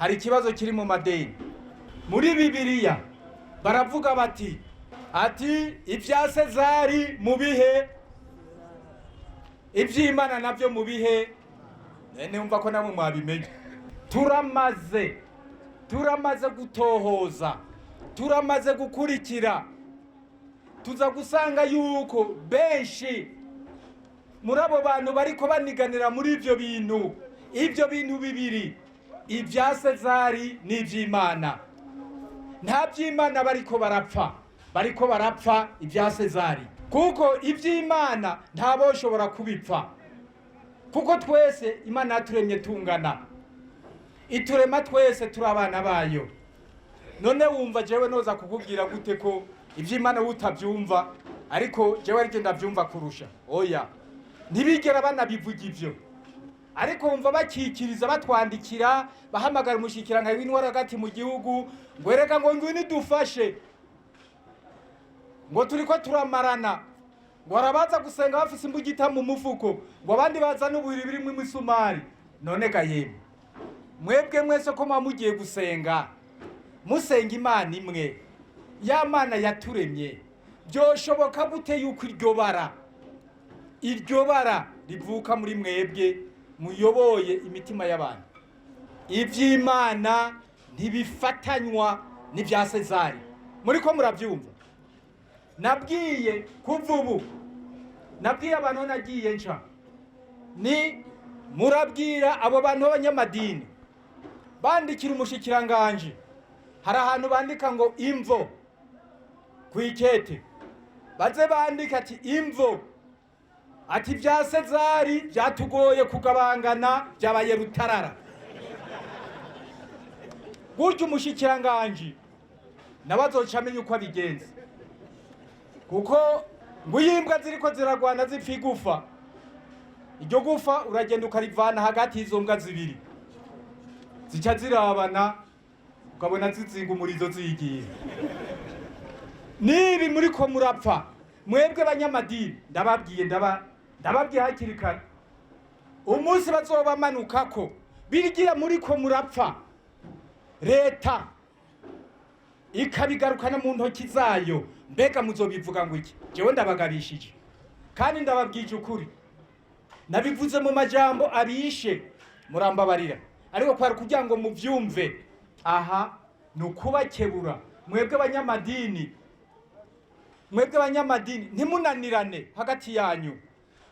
Hari ikibazo kiri mu madeni. Muri Bibiliya baravuga bati ati ibya Sezari mu bihe, iby'Imana nabyo mu bihe. Numva ko namwe mwabimenye. Turamaze gutohoza, turamaze gukurikira, tuza gusanga yuko benshi muri abo bantu bariko baniganira muri ibyo bintu, ibyo bintu bibiri, ibya Sezari n'iby'Imana, nta by'Imana bariko barapfa, bariko barapfa ibya Sezari, kuko iby'Imana ntaboshobora kubipfa, kuko twese Imana yaturemye tungana, iturema twese turi abana bayo. None wumva jewe noza kukubwira gute ko iby'Imana utabyumva, ariko jewe ariko ndabyumva kurusha? Oya, ntibigera banabivuga ivyo, ariko wumva bakikiriza, batwandikira, bahamagara umushikiranganji w'intwaro hagati mu gihugu ngo erega ngo ngwino dufashe, ngo turiko turamarana, ngo harabaza gusenga bafise imbugita mu mufuko, ngo abandi bazana uburiri birimwo imisumari. None ga yemwe, mwebwe mwese ko muba mugiye gusenga, musenga Imana imwe, ya Mana yaturemye, byoshoboka gute yuko iryo bara rivuka muri mwebwe muyoboye imitima y'abantu? Iby'Imana ntibifatanywa n'ibya Sezari. Muri ko murabyumva? Nabwiye kuva ubu, nabwiye abantu nagiye nca ni murabwira abo bantu b'abanyamadini bandikira umushikiranganji. Hari ahantu bandika ngo imvo ku ikete, baze bandika ati imvo, ati bya Sezari byatugoye kugabangana, byabaye rutarara gutyo. Umushikiranganji nawe azoca amenya uko abigenza, kuko ngo iyo imbwa ziriko ziragwana zipfa igufa, iryo gufa uragenda ukarivana hagati y'izo mbwa zibiri, zica zirabana, ukabona zizinga umurizo zigiye. Nibi muriko murapfa mwebwe banyamadini, ndababwiye, ndababwiye hakiri kare, umunsi bazobamanukako birgira muriko murapfa, leta ikabigarukana mu ntoki zayo, mbega muzobivuga ngo iki? Jewe ndabagabishije kandi ndababwije ukuri. Nabivuze mu majambo abishe, murambabarira, ariko kwari kugira ngo muvyumve. Aha ni ukubakebura mwebwe abanyamadini. Mwebwe abanyamadini, ntimunanirane hagati yanyu,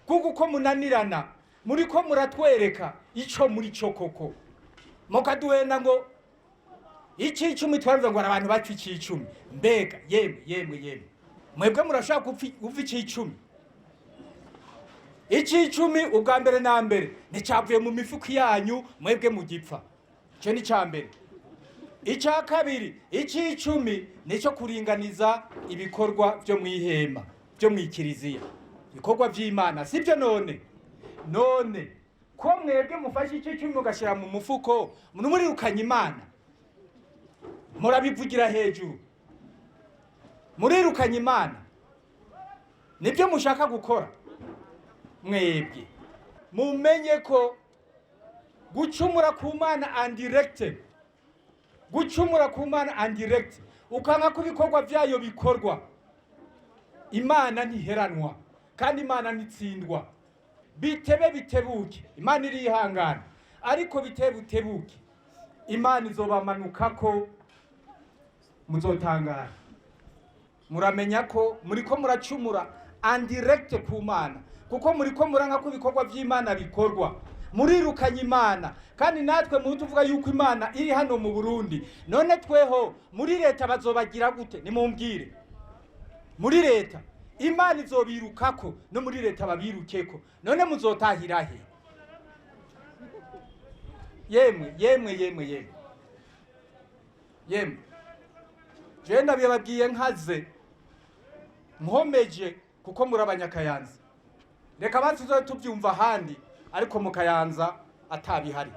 kuko uko munanirana muriko muratwereka ico muri cyo koko. Mukaduhenda ngo icicumi, twaravuze ngo hari abantu bapfa icicumi. Mbega yemwe, yemwe, yemwe, mwebwe murashaka gupfa icicumi? Icicumi ubwa mbere na mbere nticyavuye mu mifuko yanyu mwebwe mugipfa, icyo ni icya mbere. Icya kabiri, icicumi nicyo kuringaniza ibikorwa byo mu ihema, byo mu ikiriziya, ibikorwa by'Imana, sibyo? None ko mwebwe mufashe icicumi mugashyira mu mufuko, murirukanye Imana, murabivugira hejuru, murirukanye Imana, nibyo mushaka gukora mwebwe. Mumenye ko gucumura ku Mana en direct, gucumura ku Mana en direct, ukanka ko ibikorwa byayo bikorwa, Imana ntiheranwa kandi Imana ntitsindwa. Bitebe bitebuke, Imana irihangana, ariko bitebe butebuke Imana izobamanukako, muzotangara. Muramenya ko muriko muracumura en direct ku Mana, kuko muriko muranka ko ibikorwa by'Imana bikorwa, murirukanye Imana. Kandi natwe mu tuvuga yuko Imana iri hano mu Burundi, none tweho muri leta bazobagira gute? Nimumbwire, muri leta Imana izobirukako, no muri leta babirukeko, none muzotahira he? Yemwe, yemwe, yemwe, yemwe, yemwe, jewe ndabibabwiye nkaze nkomeje, kuko muri abanyakayanza. Reka basi tuzobe tubyumva ahandi, ariko mu Kayanza atabihari.